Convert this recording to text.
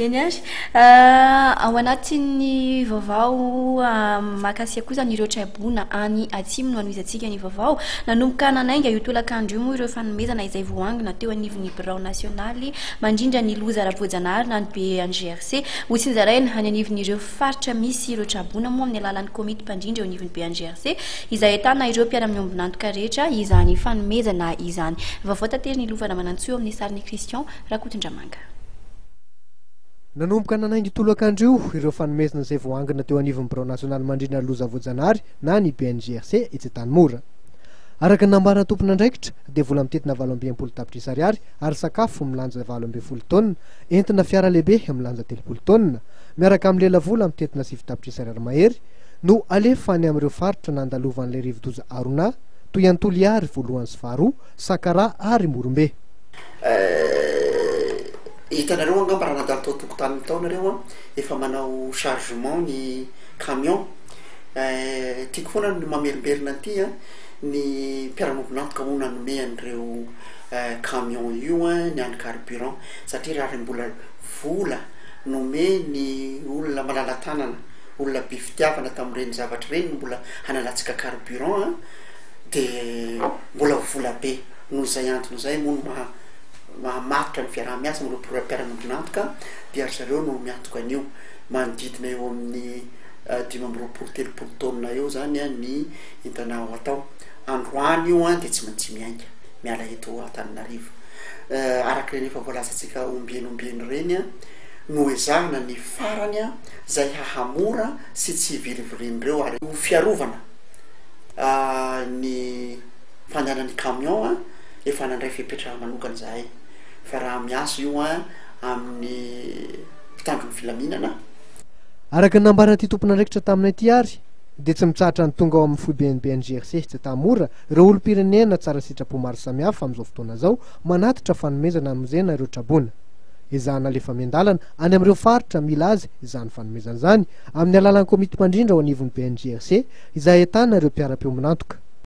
Eny ary. Ao anatin'ny vaovao mahakasika kosa an'ireo traibona any atsimo no hanohizantsika ny vaovao. Nanomboka nanainga io tolakandro io moa ireo fanomezana izay voaangona teo anivon'ny birao nasionaly mandrindra ny loza ara-boajanahary na ny BNGRC. Hotsinjaraina any anivon'ireo faritra misy ireo traboina moa amin'ny alalan'ny komity mpandrindra eo anivon'ny BNGRC izay ahitana ireo mpiara-miombon'antoka rehetra izany fanomezana izany. Vaovao taterin'i Lova Ramanantsoa eo amin'ny sarin'i Christian Rakotondramanga. Nanomboka nanainga io tolakandro io ireo fanomezana izay voaangona teo anivon'ny Birao Nasionaly Mandrindra ny Loza Voajanahary na ny BNGRC etsy Antanimora. Araka ny nambaran'ny tompon'andraikitra dia vola mitentina 68 tapitrisa ariary ary sakafo milanja 18 taonina entina fiara lehibe milanja 30 taonina miaraka amin'ny lelavola mitentina 9 tapitrisa ariary mahery no alefa any amin'ireo faritra nandalovan'ilay rivodoza Haruna toy an'i Toliary voalohany sy faharoa, Sakaraha ary Morombe. Eh, hitanareo angamba raha nandalo tao an-tokotaniny tao nareo an, efa manao chargement ny camion. Eh, tiako foana ny mamerimberina an'ity an, ny mpiara-miombon'antoka moa nanome an'ireo camion io an, ny an'ny carburant, satria raha mbola vola nomen'ny olona malala-tanana, olona be fitiavana tamin'ireny zavatra ireny no mbola hanalantsika carburant an, de mbola ho vola be. Noho izay antony izay moa no maha mahamatotra ny fiaraha-miasa amin'ireo mpiara-miombon'antoka dia ry zareo no miantoka an'io. Manodidina eo amin'ny 25 30 taonina eo izany ny entana ho atao. Androany io dia tsy maintsy miainga miala eto Antananarivo. Araka ireny efa voalazantsika ombieny ombieny ireny, noezahana ny farany izay hahamora sy tsy hivirivirian'ireo ary ho fiarovana ny fandehanan'ny camion an, efa nandray fepetra manokana izahay fa raha miasa io an amin'ny mpitandro ny filaminana. Araka ny nambaran'ity tompon'andraikitra taminay ity ary dia tsy mitsahatra ny tonga ao amin'ny foiben'ny BNGRC etsy Antanimora ireo olom-pirenena tsara sitrapo maro samihafa amin'izao fotoana izao manatitra fanomezana hamonjena ireo traboina. Ezahana alefa miandalana any amin'ireo faritra mila azy izany fanomezana izany amin'ny alalan'ny komity mpandrindra ao anivon'ny BNGRC izay ahitana ireo mpiara-piombon'antoka.